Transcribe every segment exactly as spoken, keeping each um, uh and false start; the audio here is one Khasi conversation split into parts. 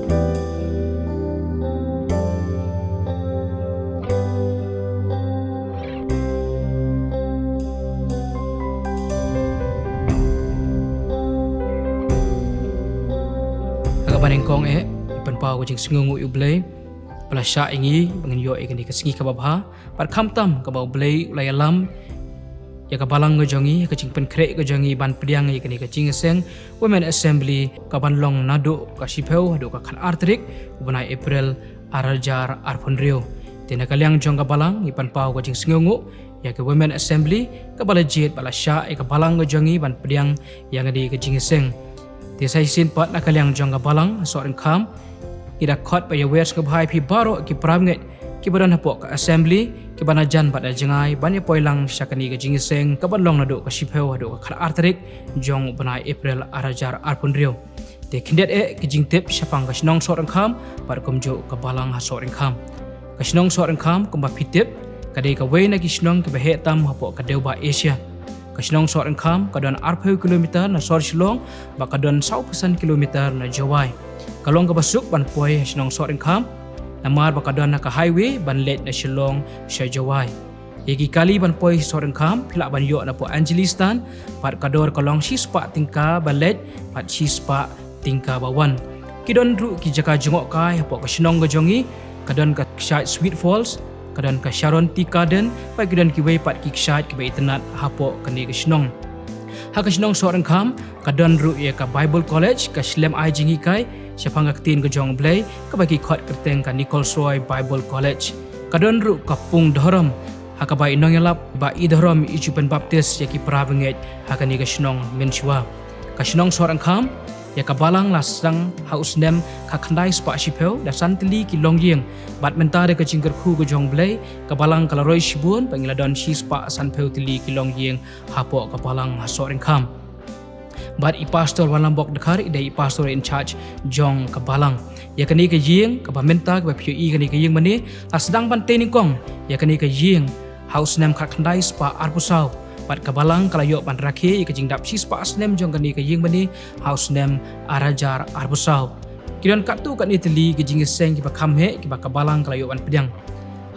Ha kaba nyngkong eh, ngi pynpaw ka jingsngewnguh ïa U Blei ba la shah ïa ngi ba ngin ïoh ïa kane ka sngi kaba bha. Bad khamtam kaba U Blei u la ïalam ïa ka balang ka jong ngi, ïa ka jingpynkhreh ka jong ngi ban pdiang ïa kane ka jingïaseng Women Assembly kaban long naduh ka shiphew haduh ka khatar tarik u bnai April ar hajar arphew hynriew. Te na ka liang jong ka balang ngi pynpaw ka jingsngewnguh ïa ka Women Assembly kaba la jied bad la shah ïa ka balang ka jong ngi ban pdiang ïa kane ka jingïaseng. Te sa shisien pat na ka liang jong ka balang ha Sohryngkham, ngi da khot ba ïa wer sngewbha ïa phi baroh ki parabangeit kiba don hapoh ka assembly, kiba na jan bad na jngai ban ïa poi lang sha kane ka jingïaseng kaban long naduh ka shiphew haduh ka khatar tarik jong u bnai April ar hajar arphew hynriew. Te khyndiat eh ki jingtip shaphang ka shnong Sohryngkham bad kumjuh ka balang ha Sohryngkham. Ka shnong Sohryngkham kumba phi tip ka dei kawei na ki shnong kiba heh tam hapoh ka dewbah Asia. Ka shnong Sohryngkham ka don arphew kilometer na sor Shillong bad ka don sawphew san kilometer na Jowai. Ka long kaba suk ban poi ha shnong Sohryngkham namar ba ka don ha ka highway ban leit na Shillong sha Jowai. Ïa ki kali ban poi Sohryngkham phi lah ban ïoh napoh Anjali Stand bad ka dor ka long shispah tyngka ba leit bad shispah tyngka ba wan. Ki don ruh ki jaka jngohkai hapoh ka shnong ka jong ngi, ka don ka kshaid Sweet Falls, ka don ka Sharon Tea Garden bad ki don kiwei pat ki kshaid kiba itynnad hapoh kane ka shnong. Ha ka shnong Sohryngkham ka don ruh ïa ka Bible College, ka shlem ai jinghikai shaphang ka ktien ka jong U Blei kaba ki khot kyrteng ka Nikolsoy Bible College. Ka don ruh ka pung dhorom ha kaba i nongïalap ba i dhorom i ju pynbaptis ïa ki parabangeit ha kane ka shnong mynshuwa. Ka shnong Sohryngkham, ïa ka balang la sdang ha u snem khatkhyndai spah shiphew da san tylli ki longïing bad mynta da ka jingkyrkhu ka jong U Blei ka balang ka la roi shibun ba ngi la don shispah sanphew tylli ki longïing hapoh ka balang ha Sohryngkham. Bad i Pastor Wanlambok Dkhar i dei i Pastor in charge jong ka balang. Ïa kane ka ïing kaba mynta kaba phi ïohi kane ka ïing mane la sdang ban tei nyngkong ïa kane ka ïing ha u snem khatkhyndai spah arphew saw. Bad ka balang ka la ïoh ban rakhe ïa ka jingdap shispah snem jong kane ka ïing mane ha u snem ar hajar arphew saw. Ki don katto katne tylli ki jingïaseng kiba kham heh kiba ka balang ka la ïoh ban pdiang.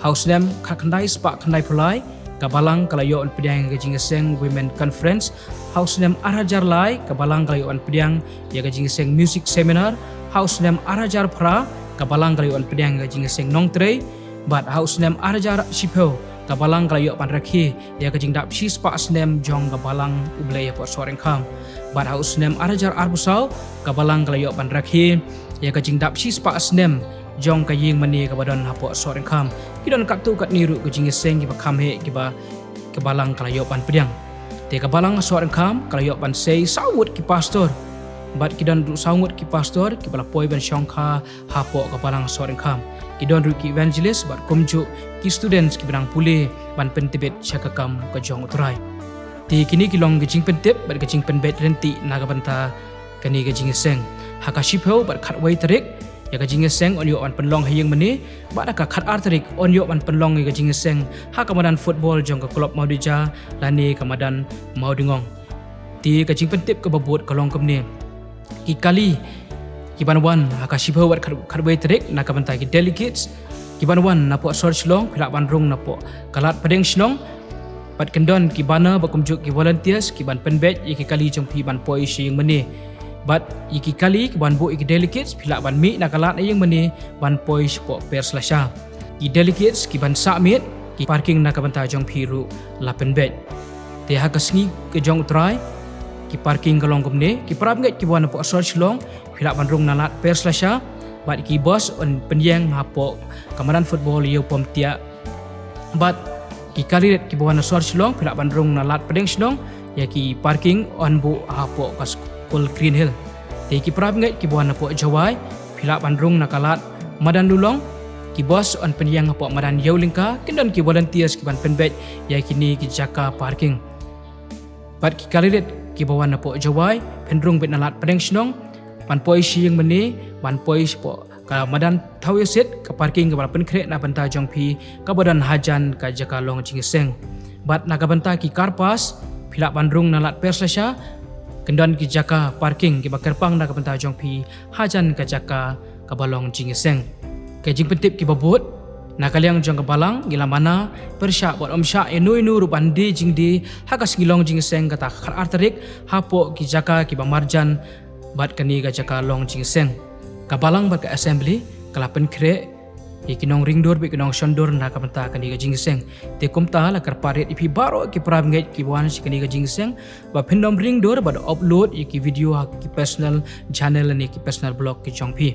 Ha u snem khatkhyndai spah khyndaiphew lai ka balang ka la ïoh ban pdiang ïa ka jingïaseng Women Conference. Ha u snem ar hajar lai ka balang ka la ïoh ban pdiang ïa ka jingïaseng Music Seminar. Ha u snem ar hajar phra ka balang ka la ïoh ban pdiang ïa ka jingïaseng Nongtrei. Bad ha u snem ar hajar shiphew ka balang ka la ïoh ban rakhe ïa ka jingdap shispah snem jong ka balang U Blei hapoh Sohryngkham. Bad ha u snem ar hajar arphew saw ka balang ka la ïoh ban rakhe ïa ka jingdap shispah snem jong ka ïing mane kaba don hapoh Sohryngkham. Ki don katto katne ruh ka jingïaseng kiba kham heh kiba ka balang ka la ïoh ban pdiang. Te ka balang Sohryngkham ka la ïoh ban sei saw ngut ki pastor. Bad ki don ruh saw ngut ki pastor kiba la poi ban shongkha hapoh ka balang Sohryngkham. Ki don ruh ki evangelist bad kumjuh ki students kiba nang pule ban pyntbit sha ka kam ka jong U Trai. Te kine ki long ka jingpyntip bad ka jingpynbeit rynti na ka bynta kane ka jingïaseng. Ha ka shiphew bad khatwei tarik ïa ka jingïaseng yn ïoh ban pynlong ha ïing mane bad ha ka khatar tarik yn ïoh ban pynlong ïa ka jingïaseng ha ka madan football jong ka club Mawdija lane ka madan Mawdingong. Te ka jingpyntip kaba bud ka long kumne. Ki kali kiban wan ha ka shiphew bad khat-, khatwei tarik na ka bynta ki delegates kiban wan napoh sor Shillong phi lah ban rung napoh ka lad pdeng shnong. Bad kyndon ki banner bad kumjuh ki volunteers kiban pynbeit ïa ki kali jong phi ban poi sha ïing mane. Bad ïa ki kali kiban buh ïa ki delegates phi lah ban mih na ka lad na ïing mane ban poi shapoh Pyrshah. Ki delegates kiban sah miet, ki parking na ka bynta jong phi ruh la pynbeit. Te ha ka sngi ka jong U Trai ki parking ka long kumne, ki parabangeit kiba wan napoh sor Shillong phi lah ban rung na lad Pyrshah bad ki bus yn pynïeng hapoh ka madan football Ïew Pom Tiah. Bad ki kali rit kiba wan na sor Shillong phi lah ban rung na lad pdeng shnong, ïa ki parking yn buh hapoh ka skul Green Hill. Te ki parabangeit kiba wan napoh Jowai phi lah ban rung na ka lad madan Lulong, ki bus yn pynïeng hapoh madan Ïewlyngka, kyndon ki volunteers kiban pynbeit ïa kine ki jaka parking. Bad ki kali rit kiba wan napoh Jowai phin rung beit na lad pdeng shnong ban poi sha ïing mane, ban poi shapoh ka madan Thawiasit, ka parking kaba la pynkhreh na bynta jong phi kaba don hajan ka jaka long jingïaseng. Bad na ka bynta ki car pass phi lah ban rung na lad Pyrshah, kyndon ki jaka parking kiba kyrpang na ka bynta jong phi hajan ka jaka kaba long jingïaseng. Ka jingpyntip kiba bud, na ka liang jong ka balang ngi la mana pyrshah bad ym shah ïano ïano ruh ban die jingdie ha ka sngi long jingïaseng kata ka khatar tarik hapoh ki jaka kiba marjan bad kane ka jaka long jingïaseng. Ka balang bad ka assembly ka la pynkhreh ïa ki nongringdur bad ki nongshondur na ka bynta kane ka jingïaseng. Te kumta la kyrpad ïa phi baroh ki para bangeit kiba wan sha kane ka jingïaseng ba phin nym ringdur bad upload ïa ki video ha ki personal channel ne ki personal blog ki jong phi.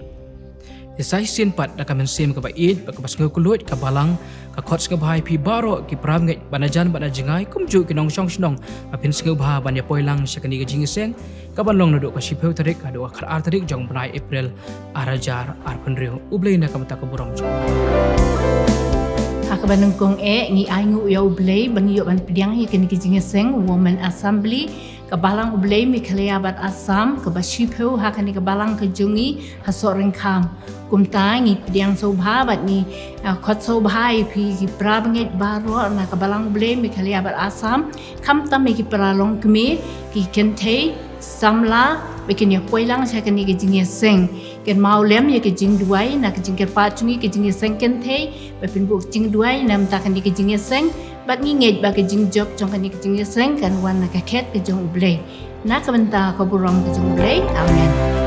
Te sa shisien pat da ka mynsiem kaba ïeit bad kaba sngewkhuslai ka balang ka khot sngewbha ïa phi baroh ki para bangeit ba na jan bad na jngai kumjuh ki nongshong shnong ba phin sngewbha ban ïa poi lang sha kane ka jingïaseng kaban long naduh ka shiphew tarik haduh ka khatar tarik jong bnai April ar hajar arphew hynriew. U Blei un ai ka bynta ka burom jong u. Ha kaba nyngkong eh ngi ainguh ïa U Blei ba ngi ïoh ban pdiang ïa kane ka jingïaseng Women Assembly ka balang U Blei Meghalaya bad Assam kaba shiphew ha kane ka balang ka jong ngi ha Sohryngkham. Kumta ngi pdiang sngewbha bad ngi, ah, khot sngewbha ïa phi ki para bangeit baroh na ka balang U Blei Meghalaya bad Assam, khamtam ïa ki para longkmie, ki kynthei, samla, ba kin ïa poi lang sha kane ka jingïaseng. Kynmaw lem ïa ka jingduwai na ka jingkyrpad jong ngi ka jingïaseng kynthei, ba phin buh jingduwai na ka bynta kane ka jingïaseng, bad ngi ngeit ba ka jingjop jong kane ka jingïaseng kan wan na ka khet ka jong U Blei. Na ka bynta ka burom ka jong U Blei. Amen.